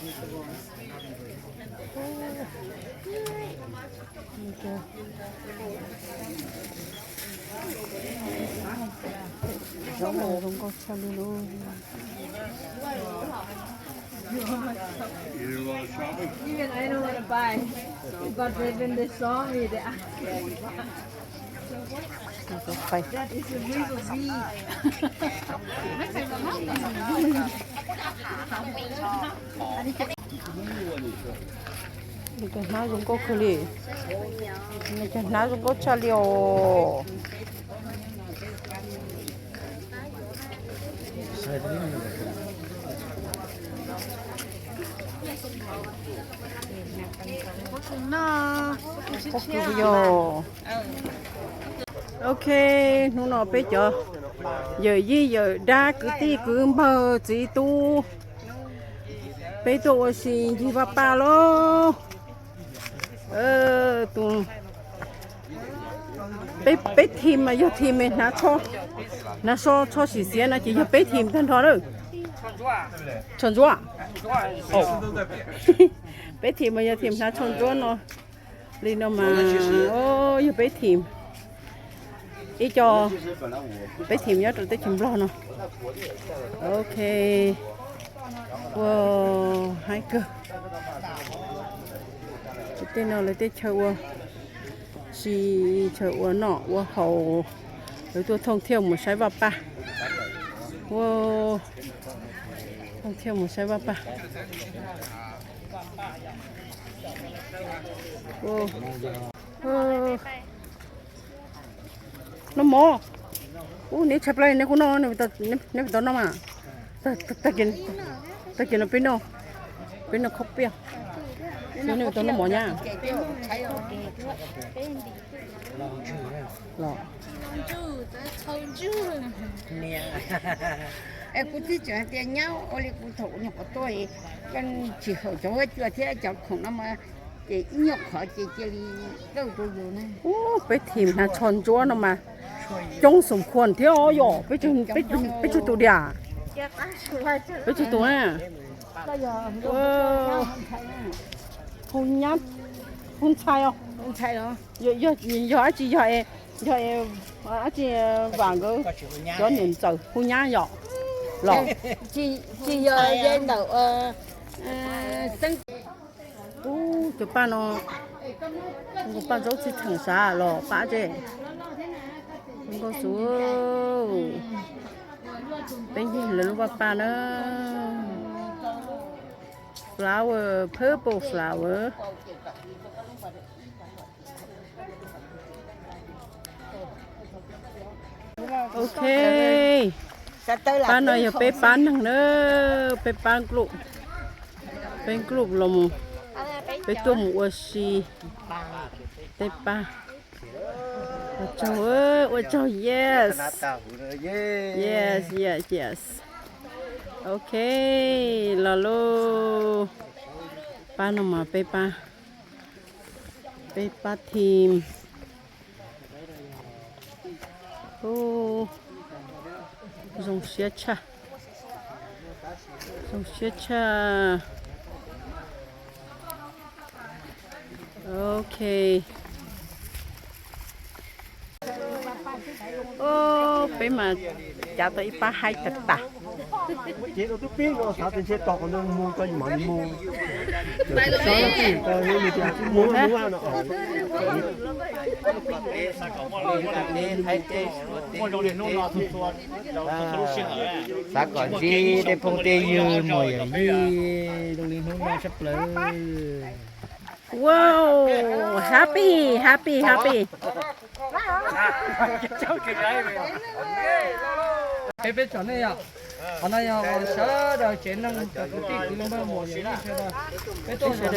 Zoo nkauj tshaj li lub. Even I don't want to buy, but when they saw me, they asked me. That is the real me. Nws cov hnab zoo nkauj kawg li. Nws cov hnab zoo nkauj tshaj li os. Yog. Ok, hnub no peb cov yawm yij yawm dab kwv tij kwv npawg txiv tub, peb tuaj ua si ncig vaj paj lauj. Tus, peb, peb team mas yog team hnav tsho, hnav tsho, tsho sim xiav no ces yog peb team tag nrho lawm. Tsho ntsuab. Peb team mas yog team hnav tsho ntsuab no. Li no mas yog peb team, ib co peb team nyob rau teb chaws Nplog no. Ok, ua haib kawg. Tej no lawv tej chaw ua si, chaw ua noj ua haus, lawv tuaj thooj thiaj mus saib vaj paj. Ua, thooj thiaj mus saib vaj paj. Noj mov. Ub, neb tshaib plab neb kuj noj, neb puas tau noj mas? Tag kis no peb noj, peb noj khob piaj. Neb puas tau noj mov nyab? Kuv tib tseem hais tias nyab ua li kuv thaum nyuam qhuav tuaj, koj tsis haum cov huab cua thiab cov khoom no mas, ces ib nyuag qhov ces cia li dawj rau yus na. Ub, peb team hnav tsho ntsuab no mas coob xoom khuam thiab os yom, peb tsawg tus diam? Peb tsawg tus na? Hu nyab, hu ntxhais os. Yog dab tsi, yog, yog dab tsi, vam nkawd cov niam ntxawm hu nyab yom los? Tsis yog ntawm Ub, cov paj no, paj zaub txhij txheem sav los paj tse. Nkauj xu, peb ncig lawv lub vaj paj na. Flower, purple flower. Ok, pab no yog peb pab neeg na, peb pab group, peb group los mus, peb tuaj mus ua si, peb pab. Ua tsaug, ua tsaug, yes. Yes, yes, yes. Ok, los lauj. Pab no mas peb pab, peb pab team. Ub, zoo siab tshaj, zoo siab tshaj. Ok. Ub, peb mas cav tau ib pab haib tag tag. Xav kom ntsib tej phooj tej ywg mus yam yij zoo li hnub no tshaj plaws. Wow, happy, happy, happy. Peb, peb tsom nej yom. Qhov no yog sawv daws tsev neeg cov kwv tij kwv npawg muam yawm yij sawv daws. Peb tuaj, peb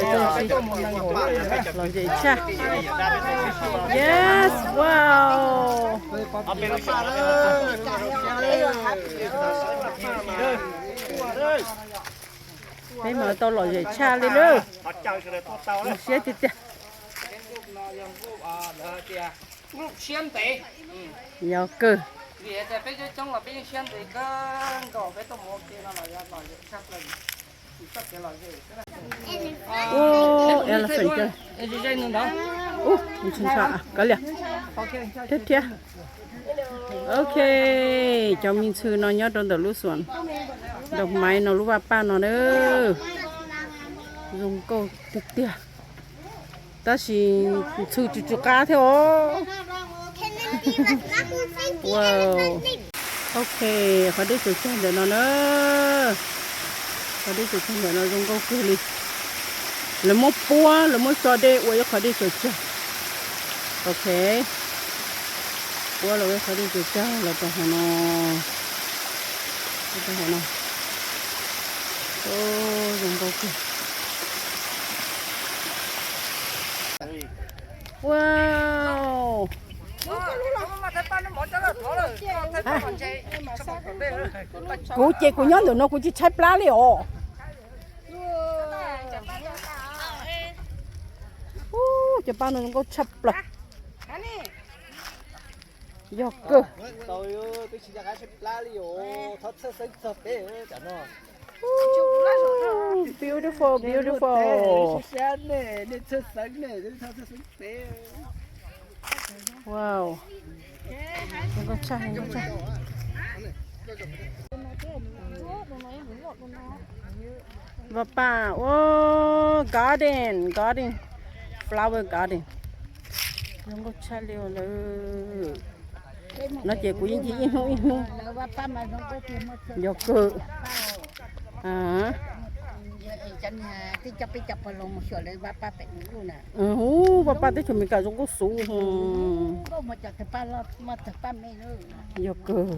tuaj mus nees nkaum loj. Lom zem tshaj. Yes, wow. Peb mas tau lom zem tshaj li lawm. Zoo siab tiag tiag. Yog kawg. Ub, elephant coj. Ub, ntshe ntshe, kav liam. Thiab thiab. Ok, cov me ntxhw no nyob rau ntawm lub xus Dog Maiv no, lub vaj paj no na. Zoo nkauj tiag tiag. Tab sis ntxhw tsis tsis qab thiab os. Wow. Ok, qhov dej tsaws tsag ntawm no na. Qhov dej tsaws tsag ntawm no zoo nkauj kawg li. Lawv muab puab, lawv muab tso dej ua ib qhov dej tsaws tsag. Ok. Puab los ua ib qhov dej tsaws tsag los rau hauv no. Rau hauv no. Zoo nkauj kawg. Wow. Kuv ces kuv nyob ntawm no kuv tsis tshaib plab li os. Ub, cov paj no zoo nkauj tshaj plaws. Yog kawg. Beautiful, beautiful. Wow. Zoo nkauj tshaj, zoo nkauj tshaj. Vaj paj, ua garden, garden, flower garden. Zoo nkauj tshaj li lawm. No ces kuv yeej ncig ib hnub ib hnub. Yog kawg. Ub, vaj paj teb chaws Amelikas zoo nkauj xwb. Yog kawg.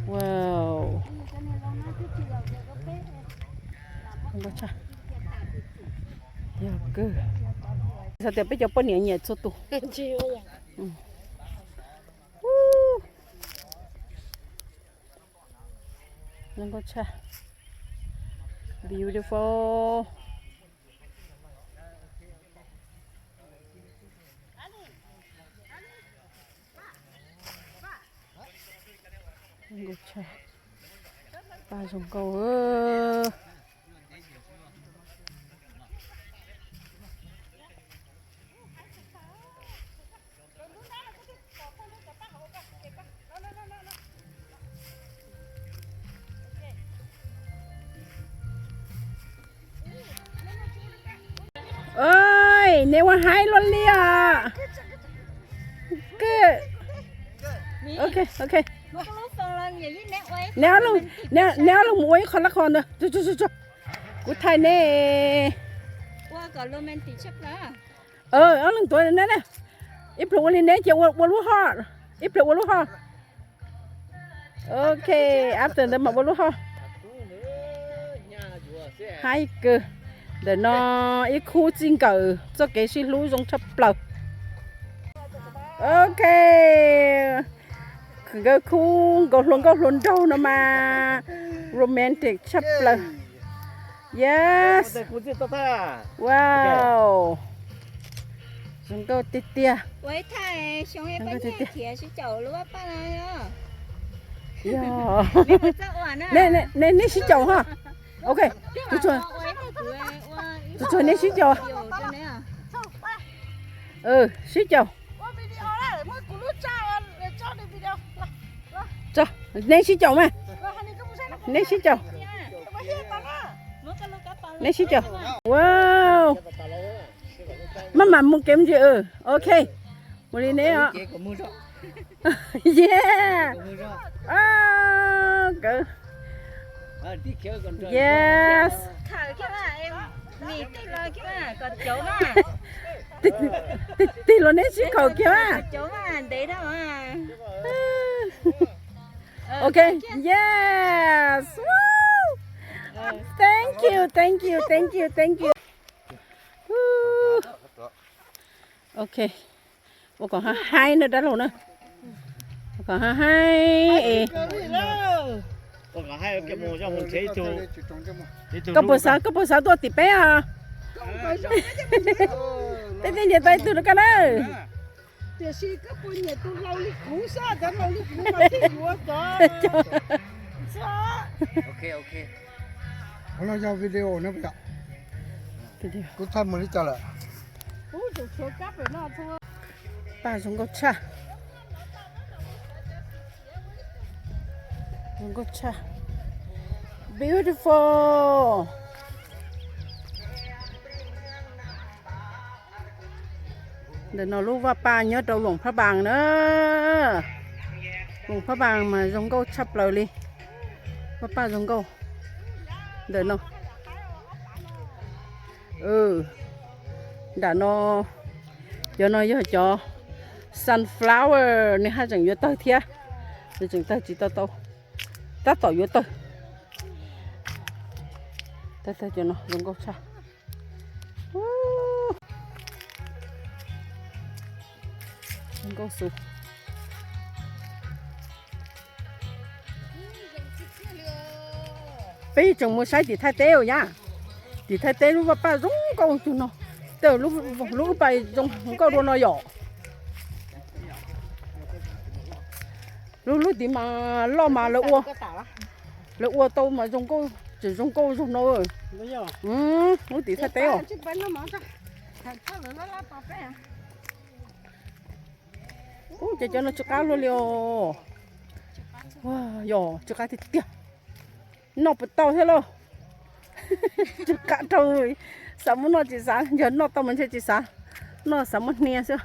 Wow. Yog kawg. Xav tias peb cov poj niam nyiam txhua tus. Zoo nkauj tshaj. Beautiful. Zoo nkauj tshaj. Paj zoo nkauj. Oj, neb ua haib luaj li os. Good. Ok, ok. Neb ob leeg, neb, neb ob leeg mus ua ib qho lab qho ntawd. Tso, tso, tso, tso. Kuv thaij neb. Ob leeg tuav neb na. Ib pliag ua li neb ces ua, ua lub heart. Ib pliag ua lub heart. Ok, after ntawd mam ua lub heart. Haib kawg. Ntawm no ib khub txij nkawm txoj kev sib hlub zoo tshaj plaws. Ok. Nkawd khub nkaus hluas nkauj hluas nraug no mas romantic tshaj plaws. Yes. Wow. Zoo nkauj tiag tiag. Zoo nkauj tiag tiag. Yog. Nej, nej sib caum ho. Ok. Tus tshuav, tus tshuav nej sib caum. Sib caum. Tso, nej sib caum mas. Nej sib caum. Nej sib caum. Wow. Maj mam mus kev mus ntsis. Ok. Mus li neb os. Yeah. Kawg. Yes. Tig, tig los neb sib khaum kiag. Ok, yes. Woo. Thank you, thank you, thank you, thank you. Woo. Ok. Ua kom haib haib na dab laug na. Ua kom haib haib es. Koj puas xav, koj puas xav tuaj tim peb os? Peb thiaj ntias tau ib tug rau koj na. Tiam sis koj puas nyiam tus laus li kuv xwb, cov laus li kuv mas thiaj yuav tod. Ok, ok. No yog video na yom. Kuv txhaj mus li cas lawm. Paj zoo nkauj tshaj. Zoo nkauj tshaj. Beautiful. Ntawm no lub vaj paj nyob rau Loos Phab Npas na. Loos Phab Npas mas zoo nkauj tshaj plaws li. Vaj paj zoo nkauj ntawm no. Nram no, cov no yog cov sunflower, nws haj tseem yuav tawg thiab. Nws tseem tawg tsis tau tau, tab tom yuav tawg. Tawg tawg cov no zoo nkauj tshaj. Zoo nkauj xu. Peb tseem mus saib tim Thaib teb os yam. Tim Thaib teb lub vaj paj zoo nkauj tug no. Tej lub vaj paj zoo nkauj dua no yom. Lub lub tid mas loj mas lawv ua, lawv ua tau mas zoo nkauj, tseem zoo nkauj zog no. Lub tim Thaib teb os. Ub, cov cov no tsw qab luaj li os. Yog tsw qab tiag tiag. Noj puas tau thiab lauj? Tsw qab rau, xav muab noj tsis xav, yog noj tau mas ntshe tsis xav noj, xav muab hnia xwb.